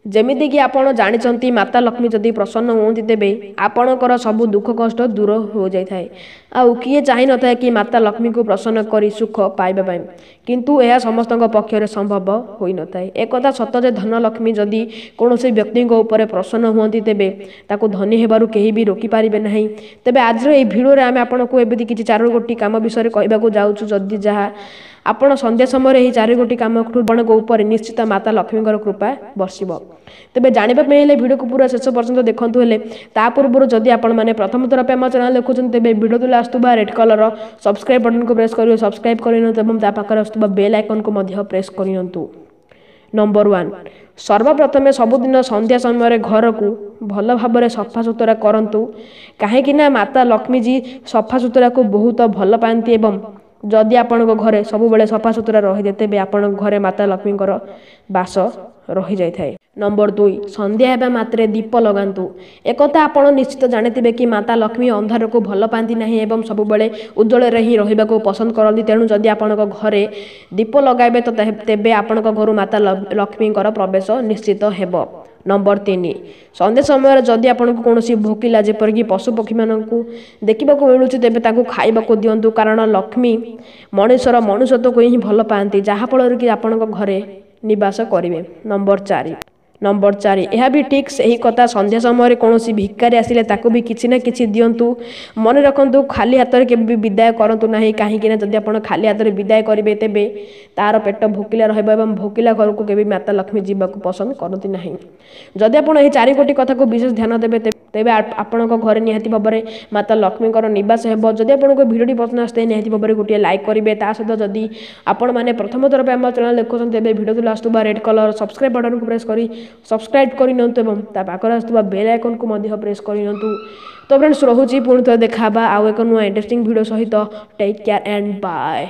ଯେମିତିକି ଆପଣ ଜାଣିଛନ୍ତି, ମାତା ଲକ୍ଷ୍ମୀ ଯଦି ପ୍ରସନ୍ନ ହୁଅନ୍ତି ତେବେ ଆପଣଙ୍କର ସବୁ ଦୁଃଖ କଷ୍ଟ ଦୂର ହୋଇଯାଇଥାଏ। ଆଉ କିଏ ଚାହିଁନଥାଏ କି ମାତା ଲକ୍ଷ୍ମୀଙ୍କୁ ପ୍ରସନ୍ନ କରି ସୁଖ ପାଇବା ପାଇଁ? କିନ୍ତୁ ଏହା ସମସ୍ତଙ୍କ ପକ୍ଷରେ ସମ୍ଭବ ହୋଇନଥାଏ। ଏକଥା ସତ ଯେ ଧନଲକ୍ଷ୍ମୀ ଯଦି କୌଣସି ବ୍ୟକ୍ତିଙ୍କ ଉପରେ ପ୍ରସନ୍ନ ହୁଅନ୍ତି, ତେବେ ତାକୁ ଧନୀ ହେବାରୁ କେହି ବି ରୋକିପାରିବେ ନାହିଁ। ତେବେ ଆଜିର ଏହି ଭିଡ଼ିଓରେ ଆମେ ଆପଣଙ୍କୁ ଏମିତି କିଛି ଚାରୋଟି ଗୋଟି କାମ ବିଷୟରେ କହିବାକୁ ଯାଉଛୁ, ଯଦି ଯାହା ଆପଣ ସନ୍ଧ୍ୟା ସମୟରେ ଏହି ଚାରି ଗୋଟି କାମ ଆପଣଙ୍କ ଉପରେ ନିଶ୍ଚିତ ମାତା ଲକ୍ଷ୍ମୀଙ୍କର କୃପା ବର୍ଷିବ। ତେବେ ଜାଣିବା ପାଇଁ ହେଲେ ଭିଡ଼ିଓକୁ ପୁରା ଶେଷ ପର୍ଯ୍ୟନ୍ତ ଦେଖନ୍ତୁ। ହେଲେ ତା ପୂର୍ବରୁ ଯଦି ଆପଣମାନେ ପ୍ରଥମ ଥର ପାଇଁ ଆମ ଚ୍ୟାନେଲ୍ ଦେଖୁଛନ୍ତି, ତେବେ ଭିଡ଼ିଓ ତଳେ ଆସୁଥିବା ରେଡ୍ କଲର୍ ସବସ୍କ୍ରାଇବ୍ ବଟନ୍କୁ ପ୍ରେସ୍ କରିବେ, ସବସ୍କ୍ରାଇବ୍ କରିନିଅନ୍ତୁ ଏବଂ ତା ପାଖରେ ଆସୁଥିବା ବେଲ୍ ଆଇକନ୍କୁ ମଧ୍ୟ ପ୍ରେସ୍ କରିନିଅନ୍ତୁ। ନମ୍ବର 1, ସର୍ବପ୍ରଥମେ ସବୁଦିନ ସନ୍ଧ୍ୟା ସମୟରେ ଘରକୁ ଭଲ ଭାବରେ ସଫାସୁତୁରା କରନ୍ତୁ, କାହିଁକି ନା ମାତା ଲକ୍ଷ୍ମୀଜୀ ସଫାସୁତୁରାକୁ ବହୁତ ଭଲ ପାଆନ୍ତି ଏବଂ ଯଦି ଆପଣଙ୍କ ଘରେ ସବୁବେଳେ ସଫାସୁତୁରା ରହିଥାଏ, ତେବେ ଆପଣଙ୍କ ଘରେ ମାତା ଲକ୍ଷ୍ମୀଙ୍କର ବାସ ରହିଯାଇଥାଏ। ନମ୍ବର 2, ସନ୍ଧ୍ୟା ହେବା ମାତ୍ରେ ଦୀପ ଲଗାନ୍ତୁ। ଏକଥା ଆପଣ ନିଶ୍ଚିତ ଜାଣିଥିବେ କି ମାତା ଲକ୍ଷ୍ମୀ ଅନ୍ଧାରକୁ ଭଲ ପାଆନ୍ତି ନାହିଁ ଏବଂ ସବୁବେଳେ ଉଜ୍ଜଳରେ ହିଁ ରହିବାକୁ ପସନ୍ଦ କରନ୍ତି। ତେଣୁ ଯଦି ଆପଣଙ୍କ ଘରେ ଦୀପ ଲଗାଇବେ ତ ତେବେ ଆପଣଙ୍କ ଘରୁ ମାତା ଲକ୍ଷ୍ମୀଙ୍କର ପ୍ରବେଶ ନିଶ୍ଚିତ ହେବ। ନମ୍ବର 3, ସନ୍ଧ୍ୟା ସମୟରେ ଯଦି ଆପଣଙ୍କୁ କୌଣସି ଭୋକିଲା, ଯେପରିକି ପଶୁ ପକ୍ଷୀମାନଙ୍କୁ ଦେଖିବାକୁ ମିଳୁଛି, ତେବେ ତାଙ୍କୁ ଖାଇବାକୁ ଦିଅନ୍ତୁ, କାରଣ ଲକ୍ଷ୍ମୀ ମଣିଷର ମନୁଷ୍ୟତ୍ୱକୁ ହିଁ ଭଲ ପାଆନ୍ତି, ଯାହାଫଳରେ କି ଆପଣଙ୍କ ଘରେ ନିବାସ କରିବେ। ନମ୍ବର 4, ଏହା ବି ଠିକ୍ ସେହି କଥା। ସନ୍ଧ୍ୟା ସମୟରେ କୌଣସି ଭିକାରୀ ଆସିଲେ ତାକୁ ବି କିଛି ନା କିଛି ଦିଅନ୍ତୁ। ମନେ ରଖନ୍ତୁ, ଖାଲି ହାତରେ କେବେ ବି ବିଦାୟ କରନ୍ତୁ ନାହିଁ, କାହିଁକିନା ଯଦି ଆପଣ ଖାଲି ହାତରେ ବିଦାୟ କରିବେ ତେବେ ତାର ପେଟ ଭୋକିଲା ରହିବ ଏବଂ ଭୋକିଲା ଘରକୁ କେବେ ମାତା ଲକ୍ଷ୍ମୀ ଯିବାକୁ ପସନ୍ଦ କରନ୍ତି ନାହିଁ। ଯଦି ଆପଣ ଏହି ଚାରି ଗୋଟି କଥାକୁ ବିଶେଷ ଧ୍ୟାନ ଦେବେ, ତେବେ ଆପଣଙ୍କ ଘରେ ନିହାତି ଭାବରେ ମାତା ଲକ୍ଷ୍ମୀଙ୍କର ନିବାସ ହେବ। ଯଦି ଆପଣଙ୍କୁ ଭିଡ଼ିଓଟି ପସନ୍ଦ ଆସିଥାଏ, ନିହାତି ଭାବରେ ଗୋଟିଏ ଲାଇକ୍ କରିବେ। ତା ସହିତ ଯଦି ଆପଣମାନେ ପ୍ରଥମ ଥର ପାଇଁ ଆମ ଚ୍ୟାନେଲ୍ ଦେଖୁଛନ୍ତି, ତେବେ ଭିଡ଼ିଓ ତଳେ ଆସୁଥିବା ରେଡ୍ କଲର୍ ସବସ୍କ୍ରାଇବ୍ ବଟନ୍କୁ ପ୍ରେସ୍ କରି ସବସ୍କ୍ରାଇବ୍ କରିନିଅନ୍ତୁ ଏବଂ ତା ପାଖରେ ଆସୁଥିବା ବେଲ୍ ଆଇକନ୍କୁ ମଧ୍ୟ ପ୍ରେସ୍ କରିନିଅନ୍ତୁ। ତ ଫ୍ରେଣ୍ଡସ୍, ରହୁଛି। ପୁଣି ଥରେ ଦେଖା ହେବା ଆଉ ଏକ ନୂଆ ଇଣ୍ଟରେଷ୍ଟିଂ ଭିଡ଼ିଓ ସହିତ। Take care and bye.